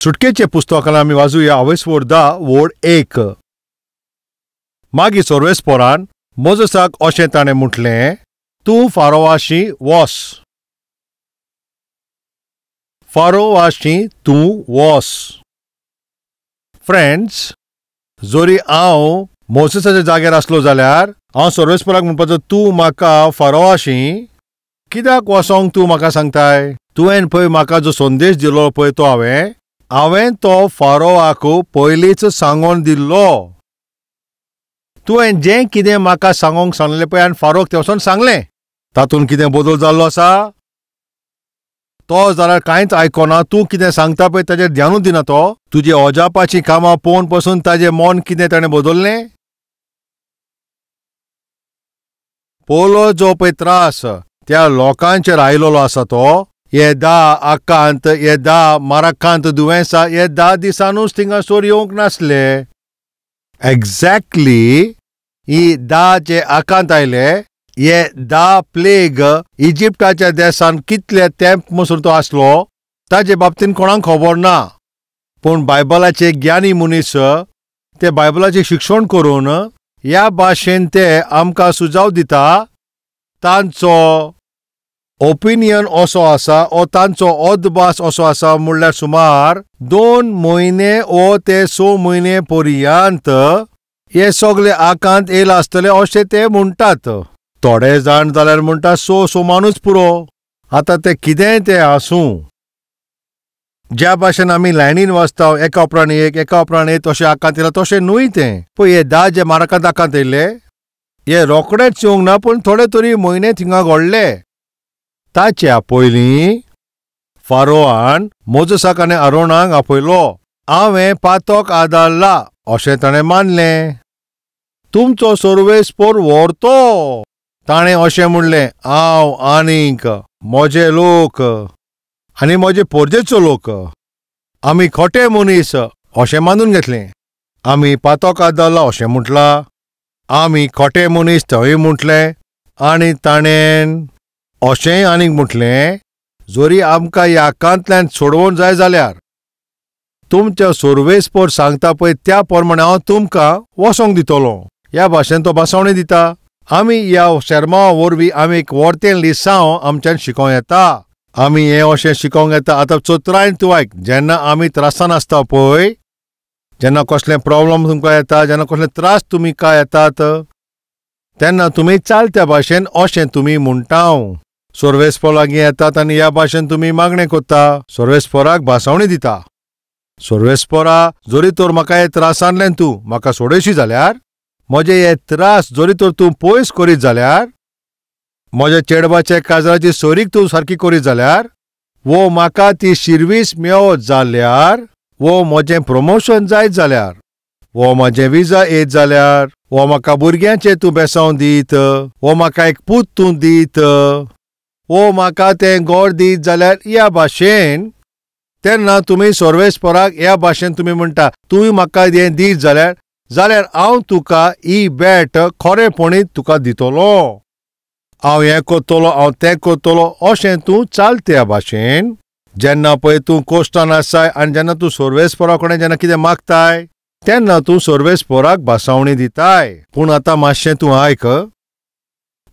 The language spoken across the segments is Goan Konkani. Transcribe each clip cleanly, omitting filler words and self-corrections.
सुटकेचे पुस्तकान आमी वाजूया आवयसवोर 10 वोड 1. मागीर सोर्वेस्पोरान मोजसाक अशें ताणें म्हटलें, तूं फारोवाशी वोस, फारोवाशी तूं वोस. फ्रेंड्स, जोरी हांव मोजसाच्या जाग्यार आसलो जाल्यार हांव सोर्वेस्पोराक म्हणपाचो, तूं म्हाका फारोवाशी कित्याक वोसोंक तूं म्हाका सांगताय? तुवें पळय म्हाका जो संदेश दिलो पळय तो हांवें तो फारोवाक पयलींच सांगोन दिल्लो. तुवें जें कितें म्हाका सांगोंक सांगलें पळय आनी फारोक तें वचोन सांगलें, तातूंत कितें बदल जाल्लो आसा? तो जाल्यार कांयच आयकोना. तूं कितें सांगता पळय ताजेर ध्यानूच दिना. तो तुजे अजापाचीं कामां पळोवन पसून ताजें मन कितें ताणें बदल्लें? पयलो जो पळय त्रास त्या लोकांचेर आयलोलो आसा तो हे 10 आकांत, हे 10 माराकांत दुयेंसां हे 10 दिसानूच थिंगासर येवंक नासले. एग्जॅक्टली ही 10 जे आकांत आयले, हे 10 प्लेग इजिप्टाच्या देसान कितले तेंप मसूर तो आसलो ताजे बाबतीन कोणाक खबर ना. पूण बायबलाचे ज्ञानी मनीस ते बायबलाचें शिक्षण करून ह्या भाशेन ते आमकां सुजाव दिता. तांचो ओपिनियन असो आसा ओ तांचो अदभास असो आसा, म्हणल्यार सुमार 2 म्हयने ओ ते 6 म्हयने पर्यंत हे सगळे आकांत येयला आसतले अशें ते म्हणटात. थोडे जाण जाल्यार म्हणटा 6 सोमानूच पुरो. आतां तें कितेंय तें आसूं, ज्या भाशेन आमी लायनीन वाचता एका उपरांत एक, एका उपरांत एक तशें आकांत येयला तशें न्हय तें. पळय हे 10 जे माराकांत आकांत येयले हे रोखडेच येवंक ना, पूण थोडे तरी म्हयने थिंगा घडले. ताच्या पयलीं फारोआन मोजसाक आनी आरोणाक आपयलो. हांवें पातक आदारला अशें ताणें मानलें. तुमचो सोर्वेस्पोर व्हरतो. ताणें अशें म्हणलें, हांव आनीक म्हजे लोक आनी म्हजे पोरजेचो लोक आमी खोटे मनीस अशें मानून घेतलें. आमी पातक आदारला अशें म्हटलां, आमी खोटे मनीस थंय म्हटलें. आनी ताणें अशेंय आनीक म्हटलें, जरी आमकां ह्या आकांतल्यान सोडोवंक जाय जाल्यार तुमच्या सोर्वेस्पोर सांगता पळय त्या प्रमाणे हांव तुमकां वसोंक दितलो. ह्या भाशेन तो भासावणी दिता. आमी ह्या शेर्मांवा वरवीं आमी एक वर्तें लिसांव आमच्यान शिकोवंक येता. आमी हें अशें शिकोवंक येता. आतां चतुरायेन तूं आयक, जेन्ना आमी त्रासान आसता पळय, जेन्ना कसलें प्रॉब्लम तुमकां येता, जेन्ना कसले त्रास तुमी काय येतात, तेन्ना तुमी चालत्या भाशेन अशें तुमी म्हणटा. सोर्वेस्पोर लागीं येतात आनी ह्या भाशेन तुमी मागणें करता, सोर्वेस्पोराक भासावणी दिता. सोर्वेस्पोरा, जरी तर म्हाका हे त्रासांतल्यान तूं म्हाका सोडयशी जाल्यार, म्हजे हे त्रास जरी तर तूं पयस करीत जाल्यार, म्हज्या चेडवाच्या काजराची सोरीक तूं सारकी करीत जाल्यार, वो म्हाका ती शिरवीस मेळत जाल्यार, वो म्हजें प्रमोशन जायत जाल्यार, वो म्हजें विजा येत जाल्यार, वो म्हाका भुरग्यांचें तूं बेसांव दीत, वो म्हाका एक पूत तूं दीत, वो म्हाका तें गोड दीत जाल्यार, ह्या भाशेन तेन्ना तुमी सोर्वेस्पोराक ह्या भाशेन तुमी म्हणटा, तुवें म्हाका हें दीत जाल्यार जाल्यार हांव तुका ही बॅट खरेपणी तुका दितलो, हांव हें करतलो, हांव तें करतलो, अशें तूं चालत्या भाशेन. जेन्ना पळय तूं कोश्टान आसाय आनी जेन्ना तूं सोर्वेस्पोरा कडेन जेन्ना कितें मागताय तेन्ना तूं सोर्वेस्पोराक भासावणी दिताय. पूण आतां मातशें तूं आयक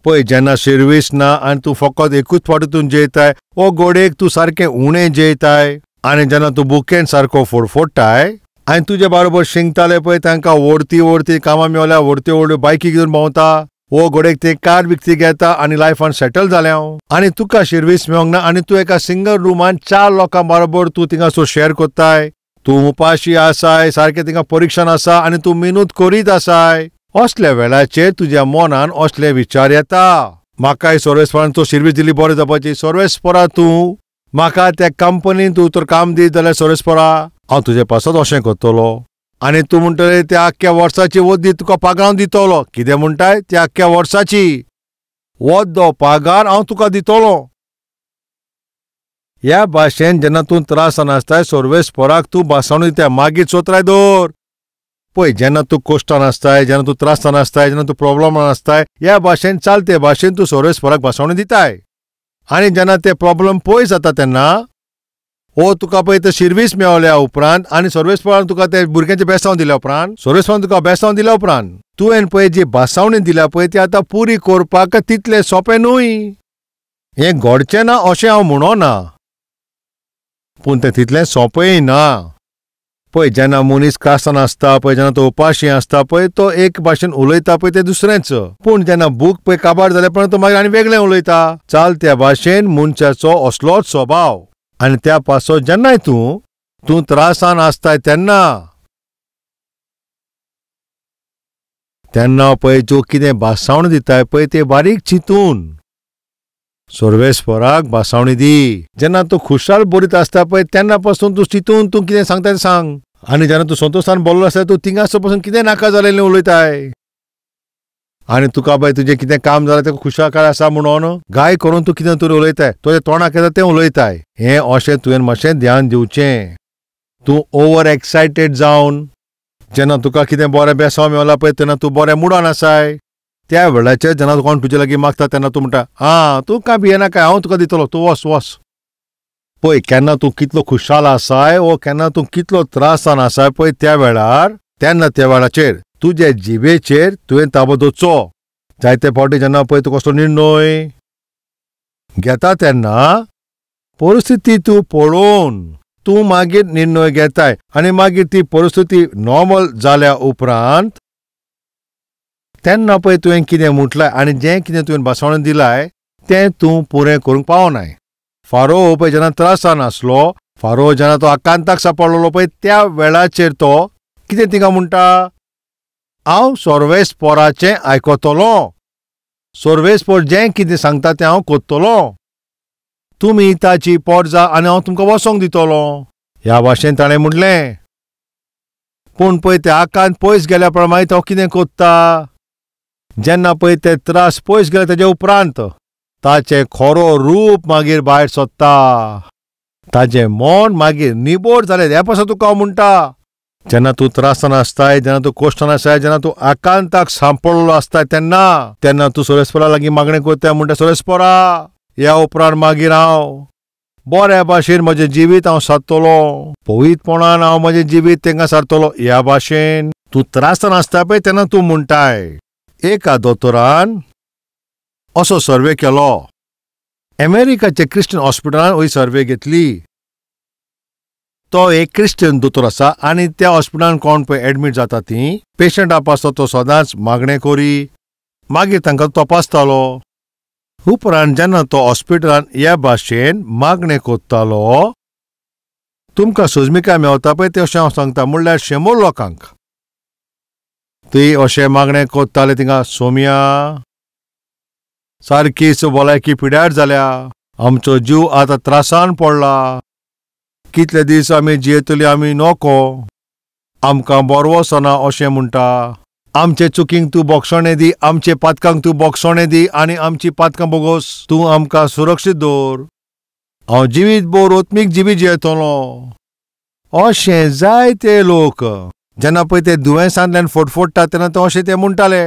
पळय, जेन्ना शिरवीस ना आनी तूं फकत एकूच फावटी तूं जेयताय, वो गोडेक तूं सारकें उणें जेयताय, आनी जेन्ना तूं बुकेन सारको फोडफोडटाय आनी तुजे बारोबर शिंकताले पळय तांकां व्हडती व्हडती कामां मेवल्या, व्हडत्यो व्हडल्यो बायकी घेवन भोंवता, वो घोडेक ते कार विकती घेता आनी लायफान सेटल जालें हांव, आनी तुका शिरवीस मेळोंक ना, आनी तूं एका सिंगल रुमान 4 लोकां बरोबर तूं थिंगासर शेअर करताय, तूं उपाशी आसाय, सारकें थिंगा परिक्षण आसा आनी तूं मिनूत करीत आसाय. असल्या वेळाचेर तुज्या मनान असले विचार येता, म्हाकाय सोर्वेस्पोरान तूं शिरवीस दिली बरें जावपाची, सोर्वेस्पोरा तूं म्हाका त्या कंपनीन तूं तर काम दीत जाल्यार सोर्वेस्पोरा हांव तुजे पासत अशें करतलो. आनी तूं म्हणटले त्या आख्ख्या वर्साची वद्दी तुका पागार दितलो. कितें म्हणटाय? त्या आख्ख्या वर्साची वद्दो पागार हांव तुका दितलो. ह्या भाशेन जेन्ना तूं त्रासान आसताय सोर्वेस्पोराक तूं भासावणी दिता. मागीर चोत्राय दवर पळय, जेन्ना तूं कोश्टान आसताय, जेन्ना तूं त्रासान आसताय, जेन्ना तूं प्रॉब्लमान आसताय, ह्या भाशेन चालते भाशेन तूं सोर्वेस्पोराक भासावणी दिताय. आनी जेन्ना ते प्रॉब्लम पयस जाता तेन्ना ओ तुका पळय ते शिर्वीस मेवल्या उपरांत आनी सर्वेस्परान तुका ते भुरग्यांचे बेसांव दिल्या उपरांत, सर्वेस्परान तुका बेसांव दिल्या उपरांत तुवें पळय जी भासावणी दिल्या पळय ती आतां पुरी करपाक तितलें सोंपें न्हय. हें घडचें ना अशें हांव म्हणना, पूण तें तितलें सोंपेंय ना. पळय जेन्ना मनीस कासान आसता पळय, जेन्ना तो उपाशी आसता पळय, तो एक भाशेन उलयता पळय तें दुसरेंच. पूण जेन्ना भूक पळय काबार जाल्या उपरांत तो मागीर आनी वेगळें उलयता. चाल त्या भाशेन मनशाचो असलोच स्वभाव. आनी त्या पासो जेन्नाय तूं तूं त्रासान आसताय तेन्ना तेन्ना पळय ज्यो कितें भासावणी दिताय पळय ते बारीक चिंतून सर्वेस्पराक भासावणी दी. जेन्ना तूं खुशाल बरीत आसता पळय तेन्ना पासून तूं चिंतून तूं कितें सांगता तें सांग. आनी जेन्ना तूं संतोशान बोल्लो आसता तूं थिंगासर पासून कितें नाका जालेलें उलयताय. आनी तुका पळय तुजें कितें काम जालां तें खुशालकाय आसा म्हणून गाय करून तूं कितें तरी उलयताय, तुज्या तोंडाक येता तें उलयताय. हें अशें तुवें मातशें ध्यान दिवचें. तूं ओवर एक्सायटेड जावन जेन्ना तुका कितें बरें बेसांव मेवलां पळय तेन्ना तूं बरें मुडान आसाय. त्या वेळाचेर जेन्ना कोण तुजे लागीं मागता तेन्ना तूं म्हणटा, आं तूं कांय भियेनाका, हांव तुका दितलो, तूं वच वच. पळय केन्ना तूं कितलो खुशाल आसाय वो केन्ना तूं कितलो त्रासान आसाय पळय त्या वेळार, तेन्ना त्या वेळाचेर तुजे जिबेचेर तुवें ताबो दवरचो. जायते फावटी जेन्ना पळय तूं कसलो निर्णय घेता तेन्ना परिस्थिती तूं पळोवन तूं मागीर निर्णय घेताय आनी मागीर ती परिस्थिती नॉर्मल जाल्या उपरांत तेन्ना पळय तुवें कितें म्हटलाय आनी जें कितें तुवें भासावण दिलाय तें तूं पुरें करूंक पावनाय. फारो पळय जेन्ना त्रासान आसलो, फारो जेन्ना तो आकांताक सांपडलेलो पळय त्या वेळाचेर तो कितें तिका म्हणटा, हांव सर्वेस्पराचें आयकतलो, सर्वेस्पर जें कितें सांगता तें हांव करतलो, तुमी ताची पोरजा आनी हांव तुमकां वचोंक दितलो, ह्या भाशेन ताणें म्हणलें. पूण पळय ते आकांत पयस गेल्या प्रमाणे तो कितें करता, जेन्ना पळय ते त्रास पयस गेले तेजे उपरांत ताचें खरो रूप मागीर भायर सोदता, ताचें मन मागीर निबोर जालें. हें पासून तुका हांव म्हणटा, जेन्ना तूं त्रासान आसताय, जेन्ना तूं कश्टान आसताय, जेन्ना तूं आकांताक सांपडलो आसताय तेन्ना तेन्ना तूं सर्वेस्परा लागीं मागणें करताय, म्हणटा सर्वेस्परा ह्या उपरांत मागीर हांव बऱ्या भाशेन म्हजें जिवीत हांव सारतलो, पवित्रपणान हांव म्हजें जिवीत तांकां सारतलो. ह्या भाशेन तूं त्रासान आसता पळय तेन्ना तूं म्हणटाय. एका दोतोरान असो सर्वे केलो, अमेरिकाच्या क्रिश्चन हॉस्पिटलान वय सर्वे घेतली. तो एक क्रिश्चन दोतोर आसा आनी त्या हॉस्पिटलान कोण पळय एडमीट जाता ती पेशंटा पासतो तो सदांच मागणें करी, मागीर तांकां तपासतालो. उपरांत जेन्ना तो हॉस्पिटलान ह्या भाशेन मागणें करतालो, तुमकां सोजमिकाय मेवता पळय तें अशें हांव सांगता, म्हणल्यार 100 लोकांक ती अशें मागणें करताले, थिंगा सोम्या सारकीच भलायकी पिड्यार जाल्या, आमचो जीव आतां त्रासान पडला, कितले दीस आमी जियेतली आमी नको, आमकां बरो वचना अशें म्हणटा, आमचे चुकींक तूं बोगसणें दी, आमचे पातकांक तूं बोगसणें दी आनी आमची पातकां बोगोस, तूं आमकां सुरक्षीत दवर, हांव जिवीत भर ओत्मीक जिवीत जियेतलो. अशें जायते लोक जेन्ना पळय ते दुयेंसांतल्यान फटफडटा तेन्ना ते अशें ते म्हणटाले,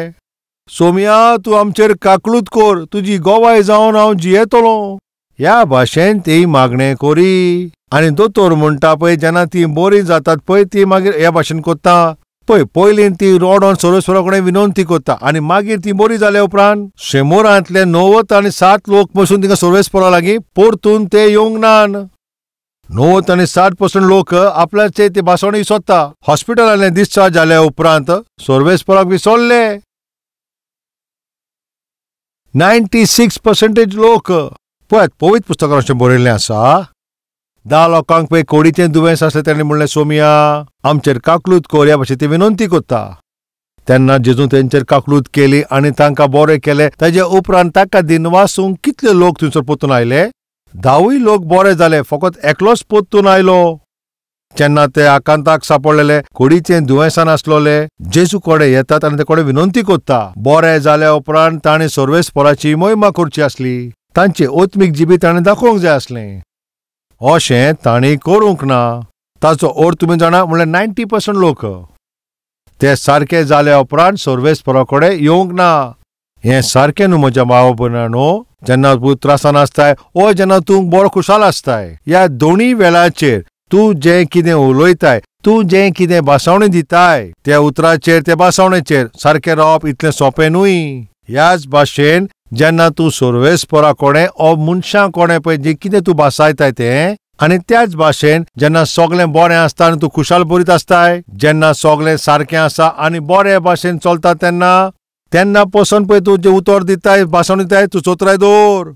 सोम्या तूं आमचेर काकळूत कर, तुजी गोवाय जावन हांव जियेतलो. ह्या भाशेन ती मागणें करी. आनी दोतोर म्हणटा पळय जेन्ना ती बरी जातात पळय ती मागीर ह्या भाशेन करता पळय, पयलीं ती रडोन सर्वेस्परा कडेन विनंती करता आनी मागीर ती बरी जाल्या उपरांत 100 97 लोक पसून तिका सर्वेस्परा लागीं परतून ते येवंक नान. 97% लोक आपल्याचे ते भासवणी सोदता. हॉस्पिटलांतल्यान डिस्चार्ज जाल्या उपरांत सर्वेस्पराक विसरले 96% लोक. पळयात पवित्र पुस्तकान अशें बरयल्लें आसा, 10 लोकांक पळय कोडीचें दुयेंस आसलें ताणें म्हणलें सोम्या आमचेर काकलूत कर, ह्या भाशेन ती विनंती करता. तेन्ना जेजून तेंचेर काकलूत केली आनी तांकां बरें केलें. ताजे उपरांत ताका दिनवासूंक कितले लोक थंयसर परतून आयले, 10 लोक बरे जाले, फकत एकलोच परतून आयलो. जेन्ना ते आकांताक सांपडलेले, कोडीचें दुयेंसान आसलोले, जेजू कडेन येतात आनी ते कडेन विनंती करता. बरे जाल्या उपरांत ताणें सर्वेस्पराची महिमा करची आसली, तांचे ओत्मीक जिबी ताणें दाखोवंक जाय आसलें. अशें तांणी करूंक ना. ताचो अर्थ तुमी जाणा म्हणल्यार 90% लोक ते सारके जाल्या उपरांत सर्वेस्परा कडेन येवंक ना. हें सारकें न्हू म्हज्या भाव भयणांनो. जेन्ना तूं त्रासान आसताय ओ जेन्ना तूं बरो खुशाल आसताय, ह्या दोनूय वेळाचेर तूं जें कितें उलयताय, तूं जें कितें भासावणी दिताय त्या उतराचेर, त्या भासावणेचेर सारकें रावप इतलें सोंपें न्हय. ह्याच भाशेन जेन्ना तूं सर्वेस्परा कोणें ओ मनशां कोणें पळय जें कितें तूं भासायताय तें, आनी त्याच भाशेन जेन्ना सगळें बरें आसता आनी तूं खुशाल बरीत आसताय, जेन्ना सगळें सारकें आसा आनी बरे भाशेन चलता तेन्ना तेन्ना पसून पळय तूं जें उतर दिताय, भाशण दिताय, तूं चोत्राय दवर.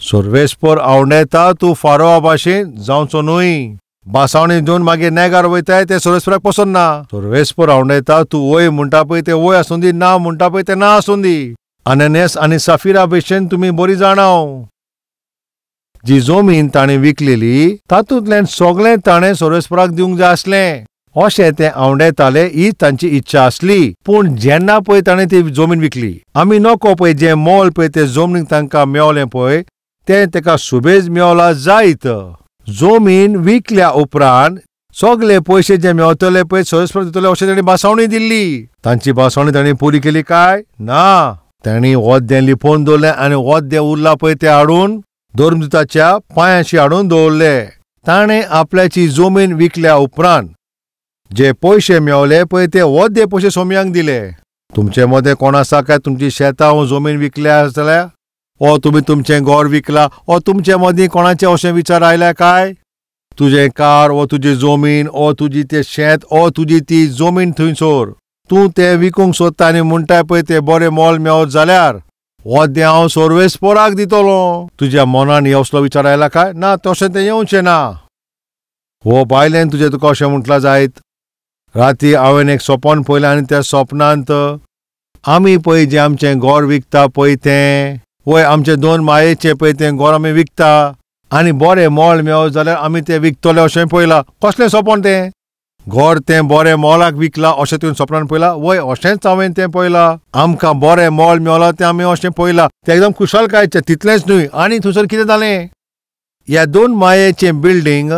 सर्वेस्पर आवडेता तूं फारोआ भाशेन जावचो न्हय. भासावणी दिवन मागीर नेगार वयताय तें सर्वेस्पराक पसंत ना. सर्वेस्पर आवडेता तूं वय म्हणटा पळय तें वय आसूं दी, ना म्हणटा पळय तें ना आसूं दी. अननस आनी सफिरा भशेन तुमी बरी जाणाव. जी जमीन ताणें विकलेली तातूंतल्यान सगळें ताणें सर्वेस्पराक दिवंक जाय आसलें, अशें तें आवडेताले, ही तांची इच्छा आसली. पूण जेन्ना पळय ताणें ती जमीन विकली, आमी नको पळय जें मोल पळय तें जमनीक तांकां मेवलें पळय तें ताका सुबेज मेवला जायत. जमीन विकल्या उपरांत सगळे पयशे जे मेवतले पळय सर्वेस्पराक दितले अशें तांणी भासावणी दिल्ली. तांची भासावणी तांणी पुरी केली काय ना? तांणी ओद्दें लिपोवन दवरलें आनी ओद्दें उरलां पळय तें हाडून धर्मदूताच्या पांयांशी हाडून दवरले. ताणें आपल्याची जमीन विकल्या उपरांत जे पयशे मेवले पळय ते ओद्दे पयशे सोम्यांक दिले. तुमचे मदें कोण आसा काय तुमची शेतां जमीन विकल्या जाल्यार, ओ तुमी तुमचें घर विकला, ओ तुमचे मदीं कोणाचे अशें विचार आयल्या काय तुजें कार ओ तुजी जमीन ओ तुजी तें शेत ओ तुजी ती जमीन थंयसर तूं तें विकूंक सोदता आनी म्हणटाय पळय तें बरें मोल मेवत जाल्यार ओद्दें हांव सर्वेस्पराक दितलो. तुज्या मनान असलो विचार आयला काय ना? तशें तें येवचें ना. हो बायलेन तुजें तुका अशें म्हटलां जायत, राती हांवें एक सपन पळयलें आनी त्या सपनांत आमी पळय जें आमचें घर विकता पळय तें, वय आमचें दोन मायेचें पळय तें घर आमी विकता आनी बरें मोल मेवत जाल्यार आमी तें विकतले अशें पळयलां. कसलें सपन तें? घर तें बरें मोलाक विकलां अशें तुवें सपनान पळयलां? वय अशेंच हांवें तें पळयलां. आमकां बरें मोल मेवलां तें आमी अशें पळयलां. तें एकदम खुशालकायेचें. तितलेंच न्हय, आनी थंयसर कितें जालें, ह्या दोन मायेचें बिल्डींग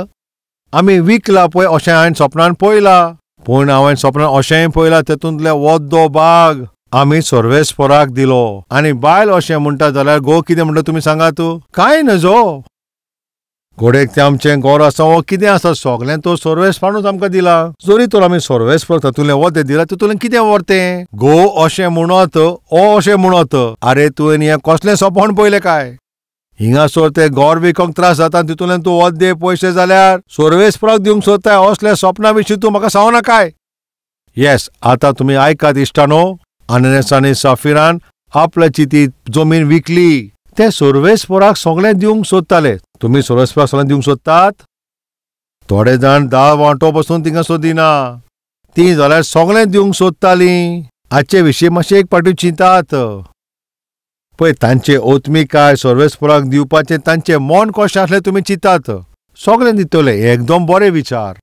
आमी विकलां पळय अशें हांवें सपनान पळयलां. पूण हांवें सपनान अशेंय पळयलां तेतूंतले ओद्दो भाग आमी सर्वेस्पराक दिलो. आनी बायल अशें म्हणटा जाल्यार घोव कितें म्हणटा तुमी सांगात? कांय नजो. घोडेक तें आमचें घर आसा वो कितें आसा सगळें तो सर्वेस्परानूच आमकां दिला. जरी तर आमी सर्वेस्पर तातूंतलें ओद्दें दिलां तितूंतलें कितें व्हरतें? घोव अशें म्हणत ओ अशें म्हणत, आरे तुवें हें कसलें सपन पळयलें काय? हिंगासर तें घर विकूंक त्रास जाता तितूंतल्यान तूं ओद्दे पयशे जाल्यार सर्वेस्पराक दिवंक सोदताय, असल्या सपना विशीं तूं म्हाका सांगना काय? येस, आतां तुमी आयकात इश्टानो, अननस आनी सफिरान आपल्याची ती जमीन विकली. ते सर्वेस्पराक सगळें दिवंक सोदताले. तुमी सर्वेस्पराक सगळें दिवंक सोदतात? थोडे जाण 10 वांटो पसून तिंगा सोदिना, ती जाल्यार सगळें दिवंक सोदतालीं. हाचे विशीं मातशें एक पाटी चिंतात पळय तांचे ओत्मिकाय सर्वेस्पराक दिवपाचें तांचें मन कशें आसलें तुमी चिंतात. सगळें दितले, एकदम बरे विचार.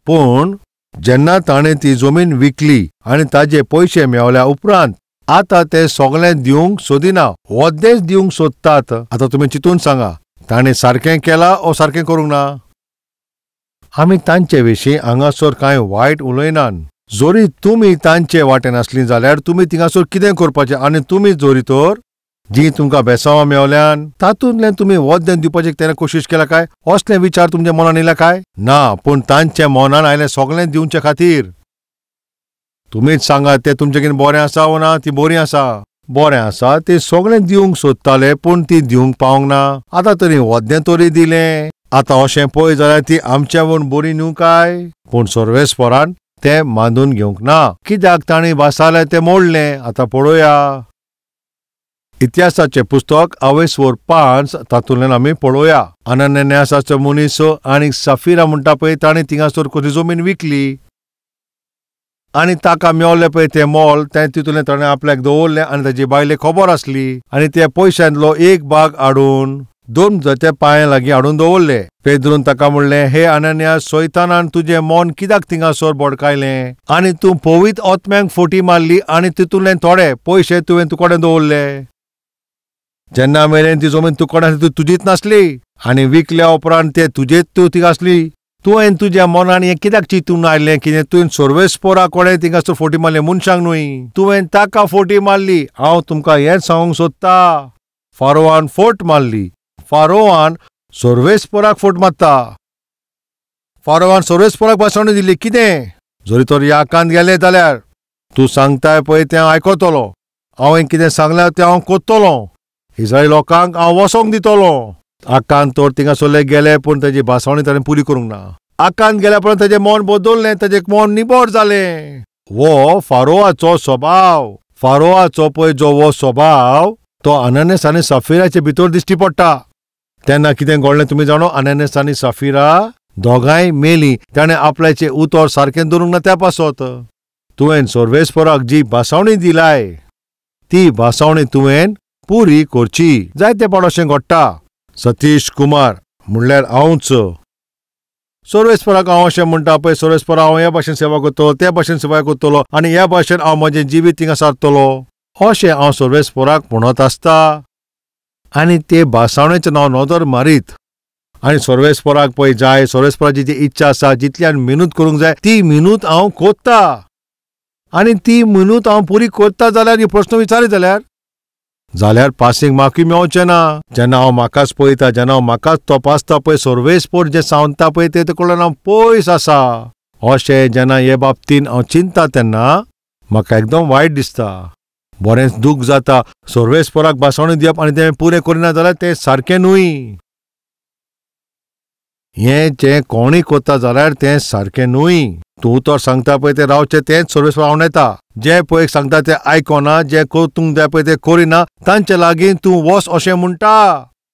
पूण जेन्ना ताणें ती जमीन विकली आनी ताजे पयशे मेवल्या उपरांत आतां ते सगळें दिवंक सोदिना, ओद्देंच दिवंक सोदतात. आतां तुमी चिंतून सांगा, ताणें सारकें केलां ओ सारकें करूंक ना? आमी तांचे विशीं हांगासर कांय वायट उलयनात. जरी तुमी तांचे वाटेन आसली जाल्यार तुमी थिंगासर कितें करपाचें? आनी तुमी जरी तर जी तुमकां बेसांवां मेवल्यान तातूंतल्यान तुमी ओद्दें दिवपाचें तेन्ना कोशिश केला काय? असले विचार तुमच्या मनान येयला काय ना? पूण तांच्या मनान आयलें सगळें दिवचे खातीर. तुमीच सांगात तें तुमचें कितें बरें आसा वो ना? ती बरीं आसा, बरें आसा, ते सगळें दिवंक सोदताले पूण ती दिवंक पावंक ना. आतां तरी ओद्दें तरी दिलें. आतां अशें पळय जाल्यार ती आमच्या म्हूण बरी न्हू काय? पूण सर्वेस्परान तें मानून घेवंक ना. कित्याक तांणी भासालें तें मोडलें. आतां पळोवया इतिहासाचें पुस्तक अवेस्वर 5 तातूंतल्यान आमी पळोवया. अनन्यासाचो मनीस आनी सफिरा म्हणटा पळय ताणें थिंगासर कसली जमीन विकली आनी ताका मेवलें पळय तें मोल तें तितूंतल्यान ताणें आपल्याक दवरलें आनी ताजी बायलेक खबर आसली आनी त्या पयशांतलो एक भाग हाडून दोन जात्या पांयां लागीं हाडून दवरले. पेद्रून ताका म्हणलें, हे अनन्या, सैतानान तुजें मन कित्याक थिंगासर बोडकायलें आनी तूं पवित्र आत्म्यांक फोटी मारली आनी तितूंतल्यान थोडे पयशे तुवें तुकडे दवरले. जेन्ना मेरेन ती जमीन तुकडे आसली ती तुजीच नासली आनी विकल्या उपरांत ते तुजेच तूं थिंगा आसली. तुवें तुज्या मनान हें कित्याक चिंतून आयलें कितें तुवें सर्वेस्परा कडेन थिंगासर फोटी मारली, मनशांक न्हय, तुवें ताका फोटी मारली. हांव तुमकां हेंच सांगूंक सोदता, फारोआन फोट मारली. फारोआन सर्वेस्पराक फोट मारता. फारोआन सर्वेस्पराक भाशणां दिली कितें जरी तर ह्या आकांत गेले जाल्यार तूं सांगताय पळय तें हांव आयकतलो, हांवें कितें सांगल्यार तें हांव कोत्तलो, इस्रायली लोकांक हांव वचोंक दितलो. आकांत तर थिंगासरले गेले पूण तेजी भासावणी ताणें पुरी करूंक ना. आकांत गेल्या उपरांत तेजें मन बदललें, तेजें मन निबळ जालें. हो फारोआचो स्वभाव. फारोआचो पळय जो हो स्वभाव तो अननस आनी सफिराचे भितर दिश्टी पडटा. तेन्ना कितें घडलें तुमी जाणो? अननस आनी सफिरा दोगांय मेली. ताणें आपल्याचें उतर सारकें दवरूंक ना. त्या पासत तुवें सर्वेस्पराक जी भासावणी दिलाय ती भासावणी तुवें पुरी करची. जायते पाड अशें घडटा. सतीश कुमार म्हणल्यार हांवच सर्वेस्पराक हांव अशें म्हणटा पळय, सर्वेस्परा हांव ह्या भाशेन सेवा करतलो, त्या भाशेन सेवा करतलो आनी ह्या भाशेन हांव म्हजें जिवीत थिंगा सारतलो, अशें हांव सर्वेस्पराक म्हणत आसता. आनी ते भासावणेचें नांव नदर मारीत आनी सर्वेस्पराक पळय जाय, सर्वेस्पराची जी इच्छा आसा, जितली हांवें मिनूत करूंक जाय ती मिनूत हांव कोत्ता आनी ती मिनूत हांव पुरी करता जाल्यार ही प्रस्न विचारी जाल्यार पासींग मार्कूय मेवचें ना. जेन्ना हांव म्हाकाच पळयता, जेन्ना हांव म्हाकाच तपासता पळय, सर्वेस्पर जें सांगता पळय तें कडल्यान हांव पयस आसा. अशें जेन्ना हे बाबतीन हांव चिंता तेन्ना म्हाका एकदम वायट दिसता, बरेंच दूख जाता. सर्वेस्पराक भासावणी दिवप आनी तें पुरें करिना जाल्यार तें सारकें न्हय. हें जें कोणूय करता जाल्यार तें सारकें न्हय. तूं उतर सांगता पळय तें रावचें तेंच सर्वेस्पर आंवडेता. जें पळय सांगता तें आयकना, जें करूंक जाय पळय तें करिना, तांचे लागीं तूं वच अशें म्हणटा.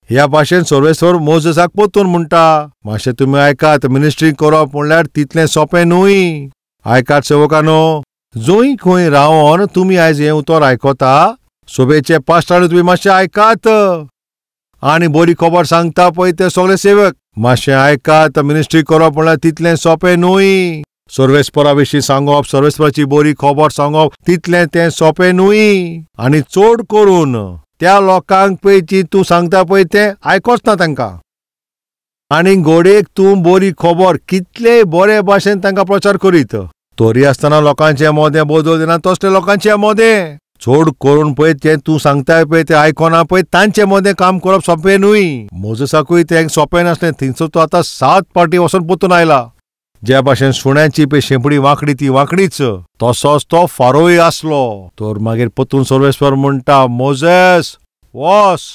ह्या भाशेन सर्वेस्पर मोजेसाक परतून म्हणटा. मातशें तुमी आयकात, मिनिस्ट्री करप म्हणल्यार तितलें सोंपें न्हय. आयकात सेवकानो, जंय खंय रावन तुमी आयज हें उतर आयकता, सोबेचे पास्टार तुमी मातशें आयकात आनी बरी खबर सांगता पळय ते सगळे सेवक मातशें आयकात. मिनिस्ट्री करप म्हणल्यार तितलें सोंपें न्हय. सर्वेस्परा विशीं सांगप, सर्वेस्पराची बरी खबर सांगप तितलें तें सोंपें न्हय. आनी चड करून त्या लोकांक पळय जी तूं सांगता पळय तें आयकोच ना तांकां. आनी घोडेक तूं बरी खबर कितलेय बरे भाशेन तांकां प्रचार करीत तरी आसतना लोकांचे मोदें बदल दिना तसले लोकांचे मोदें चड करून पळय तें तूं सांगताय पळय तें आयकना पळय तांचे मदें काम करप सोंपें न्हय. मोजेसाकूय तें सोंपें नासलें. थिंगसर तो आतां 7 पाटी वचून परतून आयला. ज्या भाशेन सुण्याची पळय शेंपडी वांकडी ती वांकडीच, तसोच तो फारोय आसलो. तर मागीर परतून सर्वेस्पर म्हणटा, मोजेस वस.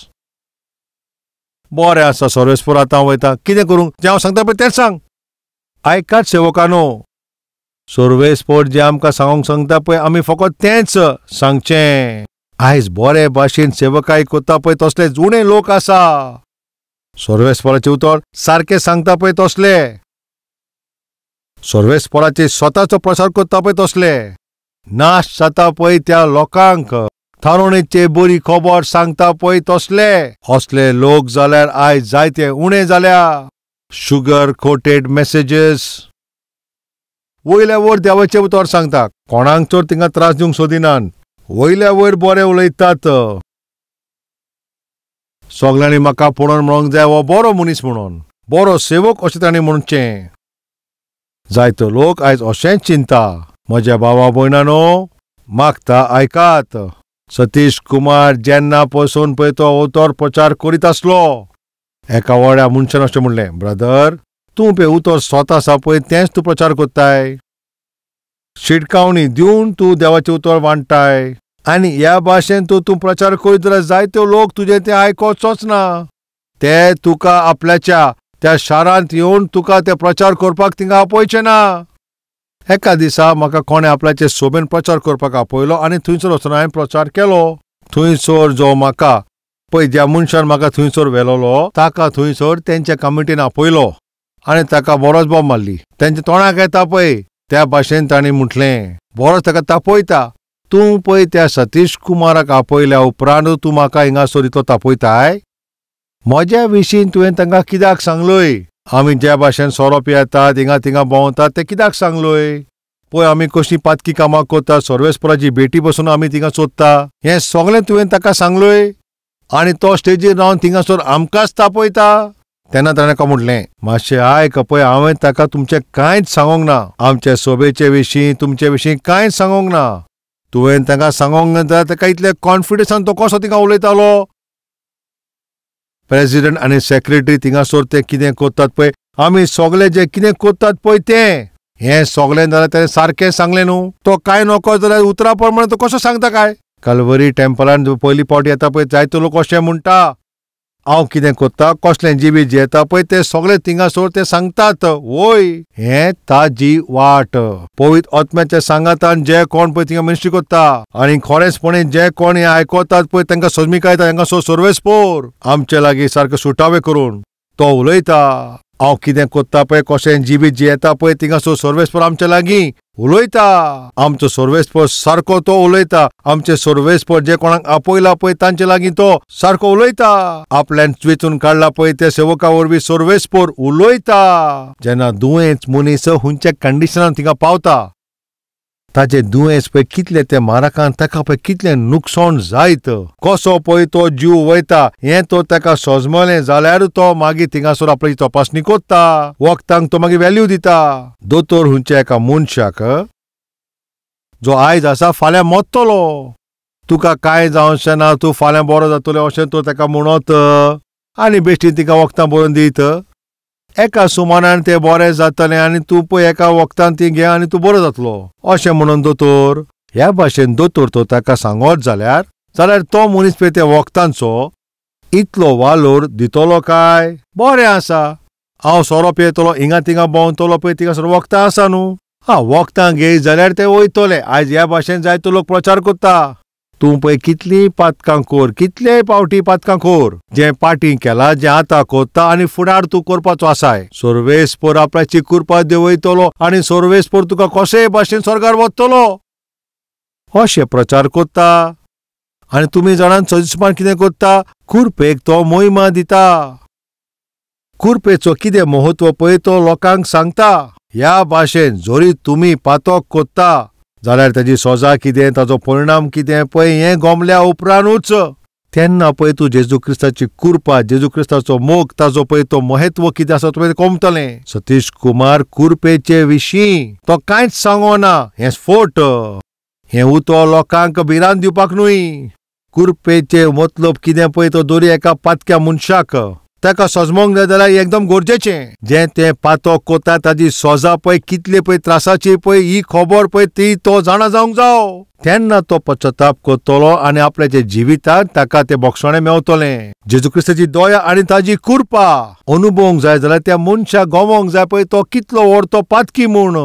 बरें आसा सर्वेस्पर, आतां हांव वयता. कितें करूंक? जें हांव सांगता पळय तेंच सांग. आयकात सेवकानो, सर्वेस्पर जें आमकां सांगूंक सांगता पळय आमी फकत तेंच सांगचें. आयज बरे भाशेन सेवकाय करता पळय तसले जुणे लोक आसा. सर्वेस्पराचें उतर सारकें सांगता पळय तसले, सर्वेस्पराचे स्वताचो प्रसार करता पळय तसले, नाश जाता पळय त्या लोकांक थारोवणेची बरी खबर सांगता पळय तसले. असले लोक जाल्यार आयज जायते उणे जाल्या. शुगर कोटेड मॅसेजीस वयल्या वयर देवाचें उतर सांगता, कोणाक चड तिंगा त्रास दिवंक सोदिनात, वयल्या वयर बरें उलयतात. सगल्यांनी म्हाका पळोवन म्हणूंक जाय हो बरो मनीस म्हणून, बरो सेवक अशें तांणी म्हणचें. जायतो लोक आयज अशेंच चिंता. म्हज्या भावा भयणानो, मागता आयकात. सतीश कुमार जेन्ना पसून पळय तो उतर प्रचार करीत आसलो, एका व्हड्या मनशान अशें म्हणलें, ब्रदर तूं पळय उतर स्वता आसा पळय तेंच तूं प्रचार करताय, शिटकावणी दिवन तूं देवाचें उतर वांट्टाय आनी ह्या भाशेन तूं प्रचार करीत जाल्यार जायते लोक तुजें तें आयकोचोच ना. ते तुका आपल्याच्या त्या शारांत येवन तुका ते प्रचार करपाक थिंगा आपोवचें ना. एका दिसा म्हाका कोणें आपल्याचे सोबेन प्रचार करपाक आपयलो आनी थंयसर वचून हांवें प्रचार केलो. थंयसर जो म्हाका पळय ज्या मनशान म्हाका थंयसर व्हेलोलो ताका थंयसर तेंच्या कमिटीन आपयलो आनी ताका बरोच बोब मारली. तेंच्या तोंडाक येता पळय त्या भाशेन तांणी म्हटलें, बरोच ताका तापयता तूं पळय त्या सतीश कुमाराक आपयल्या उपरांत तूं म्हाका हिंगासर इतलो तापयताय. म्हज्या विशीं तुवें तांकां कित्याक सांगलोय? आमी ज्या भाशेन सोरो पियेतात, हिंगा थिंगा भोंवतात तें कित्याक सांगलोय? पळय आमी कसलीं पातकी कामां करतात, सर्वेस्पराची भेटी बसून आमी थिंगा सोदता, हें सगळें तुवें ताका सांगलोय आनी तो स्टेजीर रावन थिंगासर आमकांच तापयता. तेन्ना ताणें का म्हटलें, मातशें आयक पळय हांवें ताका तुमचें कांयच सांगोंक ना, आमचे सोबेचे विशीं तुमचे विशीं कांयच सांगोंक ना. तुवें ताका सांगोंक ना जाल्यार ताका इतले कॉन्फिडन्सान तो कसो थिंगा उलयतालो? प्रेजिडंट आनी सेक्रेटरी थिंगासर ते कितें करतात पळय, आमी सगळे जे कितें करतात पळय तें हें सगळें जाल्यार तेणें सारकें सांगलें न्हू. तो कांय नको जाल्यार उतरा प्रमाणे तो कसो सांगता काय? कलवरी टेम्पलान पयली पावट येता पळय जायतो लोक अशें म्हणटा, हांव कितें करता, कसलें जिवीत जियेता पळय तें सगळें थिंगासर ते सांगतात. वय हें ताजी वाट. पवित्र आत्म्याच्या सांगातान जे कोण पळय थिंगा मिनिस्ट्री करता आनी खरेंचपणी जे कोण हें आयकतात पळय तांकां सोजमिकाय येता. तांकां सो सर्वेस्पोर आमचे लागीं सारकें सुटावे करून तो उलयता. हांव कितें करता पळय, कशें जिवीत जियेता पळय थिंगासर सर्वेस्पोर आमचे लागीं उलयता. आमचो सर्वेस्पोर सारको तो उलयता. आमचे सर्वेस्पोर जे कोणाक आपयला पळय तांचे लागीं तो सारको उलयता. आपल्यान वेंचून काडला पळय त्या सेवका वरवीं सर्वेस्पोर उलयता. जेन्ना दुयेंस मनीस हुंच्या कंडिशनान थिंगा पावता, ताजे दुयेंस पळय कितले ते माराकान ताका पळय कितलें नुकसाण जायत, कसो पळय तो जीव वयता हें तो ताका सोजमलें जाल्यार तो मागीर थिंगासर आपली तपासणी करता, वखदांक तो मागीर व्हॅल्यू दिता. दोतोर हुंच्या एका मनशाक जो आयज आसा फाल्यां मरतलो, तुका कांय जावचें ना, तूं फाल्यां बरो जातलो अशें तो ताका म्हणत आनी बेश्टी तिका वखदां बरोवन दीत. एका सुमानान तें बरें जातलें आनी तूं पळय एका वखदान ती घे आनी तूं बरो जातलो अशें म्हणून दोतोर ह्या भाशेन दोतोर तो ताका सांगत जाल्यार जाल्यार तो मनीस पळय त्या वखदांचो इतलो वालोर दितलो काय? बरें आसा, हांव सोरो पियेतलो, हिंगा थिंगा भोंवतलो पळय थिंगासर वखदां आसा न्हू, हा वखदां घेयत जाल्यार ते वयतले. आयज ह्या भाशेन जायतो लोक प्रचार करता. तूं पळय कितलीं पातकां कोर, कितलेय पावटी पातकां कोर, जें पाटी केलां, जें आतां कोत्ता आनी फुडार तूं करपाचो आसाय, सर्वेस्पोर आपल्याची कृपा देंवयतलो आनी सर्वेस्पोर तुका कशेय भाशेन स्वर्गार वतलो अशें प्रचार करता. आनी तुमी जाणान सदीसमान कितें करता? कुरपेक तो मोहिमा दिता. कुरपेचो कितें म्हत्व पळय तो लोकांक सांगता. ह्या भाशेन जरी तुमी पातक कोत्ता जाल्यार ताजी सजा कितें, ताजो परिणाम कितें पळय हें गोमल्या उपरांतूच तेन्ना पळय तूं जेजू क्रिस्ताची कृपा, जेजू क्रिस्ताचो मोग, ताजो पळय तो म्हत्व कितें आसा तुवें कोमतलें. सतीश कुमार कुरपेचे विशीं तो कांयच सांगना, हें स्फोट, हें उतो लोकांक भिरांत दिवपाक न्हय. कुरपेचे मतलब कितें पळय तो दोरी एका पातक्या मनशाक ताका सजमोंक जाय जाल्यार एकदम गरजेचें. जें तें पातक कोता ताजी सजा पळय कितले पळय त्रासाची पळय ही खबर पळय ती तो जाणा जावंक जाव, तेन्ना तो पश्चाताप करतलो आनी आपल्याच्या जिवितांत ताका तें बक्षणें मेवतलें. जेजू क्रिस्ताची दया आनी ताजी कृपा अनुभवंक जाय जाल्यार त्या मनशाक गमोवंक जाय पळय तो कितलो व्हड तो पातकी म्हूण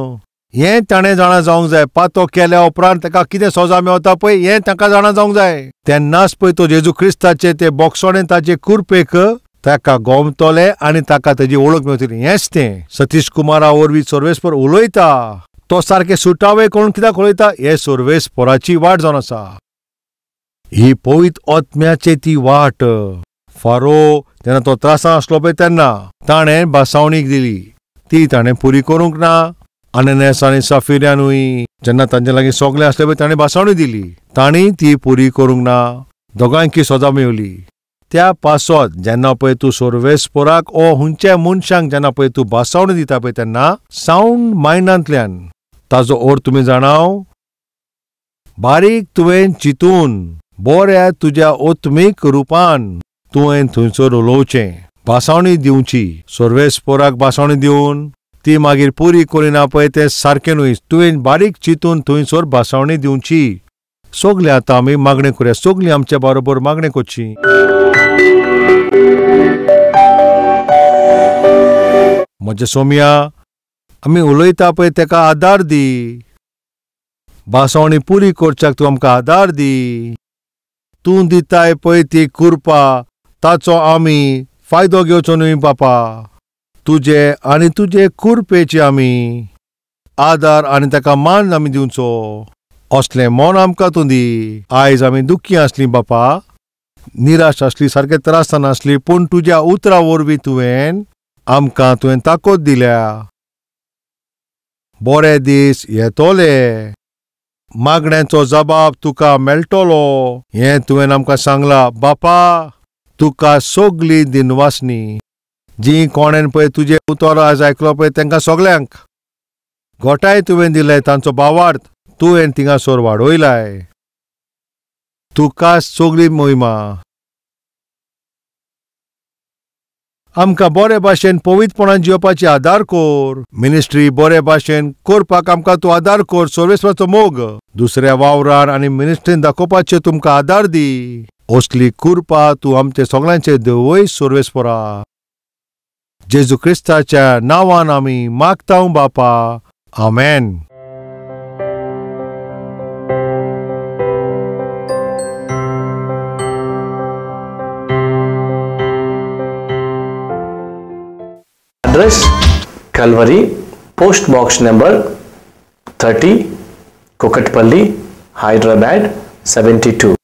हें ताणें जाणा जावंक जाय. पातक केल्या उपरांत ताका कितें सजा मेवता पळय हें ताका जाणा जावंक जाय. तेन्नाच पळय तो जेजू क्रिस्ताचे ते बक्षणें ताजे कृपेक ताका गोमतले आनी ताका ताजी वळख मेवतली. हेंच तें सतीश कुमारा वरवीं सर्वेस्पोर उलयता. तो सारकें सुटावे करून कित्याक उलयता? हे सर्वेस्पोराची वाट जावन आसा ही पवित्र आत्म्याची ती वाट. फारो जेन्ना तो त्रासान आसलो पळय तेन्ना ताणें भासावणीक दिली, ती ताणें पुरी करूंक ना. अननस आनी सफिऱ्यानूय जेन्ना तांचे लागीं सगळें आसलें पळय ताणें भासावणी दिली, तांणी ती पुरी करूंक ना, दोगांयकी सजा मेवली. त्या पासत जेन्ना पळय तूं सर्वेस्पोराक ओ हुंच्या मनशांक जेन्ना पळय तूं भासावणी दिता पळय तेन्ना सावंड मायंडांतल्यान ताजो अर्थ तुमी जाणाव, बारीक तुवें चिंतून बऱ्या तुज्या आत्मीक रुपान तुवें थंयसर उलोवचें, भासावणी दिवची. सर्वेस्पोराक भासावणी दिवन ती मागीर पुरी करिना पळय तें सारकें न्हय. तुवें बारीक चिंतून थंयसर भासावणी दिवची. सगळीं आतां आमी मागणें करुया, सगळीं आमच्या बरोबर मागणें करची. म्हज्या सोम्या, आमी उलयता पळय तेका आदार दी, भासावणी पुरी करच्याक तूं आमकां आदार दी. तूं दिताय पळय ती कृपा, ताचो आमी फायदो घेवचो न्हय बापा. तुजे आनी तुजे कृपेची आमी आदार आनी ताका मान आमी दिवचो असलें मन आमकां तूं दी. आयज आमी दुख्खी आसलीं बापा, निराश आसली, सारकें त्रासान आसली, पूण तुज्या उतरां वरवीं तुवें आमकां तुवें ताकद दिल्या. बरे दीस येतले, मागण्यांचो जबाब तुका मेळटलो हें तुवें आमकां सांगलां. बापा तुका सगली दिनवासनी. जी कोणेन पळय तुजें उतर आयज आयकलो पळय तांकां सगल्यांक गोठाय तुवें दिले, तांचो भावार्थ तुवें थिंगासर वाडयलाय. तुका सगली मोहिमा. आमकां बरे भाशेन पवित्रपणान जिवपाची आदार कर. मिनिस्ट्री बरे भाशेन करपाक आमकां तूं आदार कर. सर्वेस्वराचो मोग दुसऱ्या वावरान आनी मिनिस्ट्रीन दाखोवपाचें तुमकां आदार दी. असली कृपा तूं आमचे सगळ्यांचे देवय सर्वेस्वरा. जेजू क्रिस्ताच्या नांवान आमी मागता बापा, आमेन. Address Calvary, post box number 30, Kukatpally, Hyderabad 72.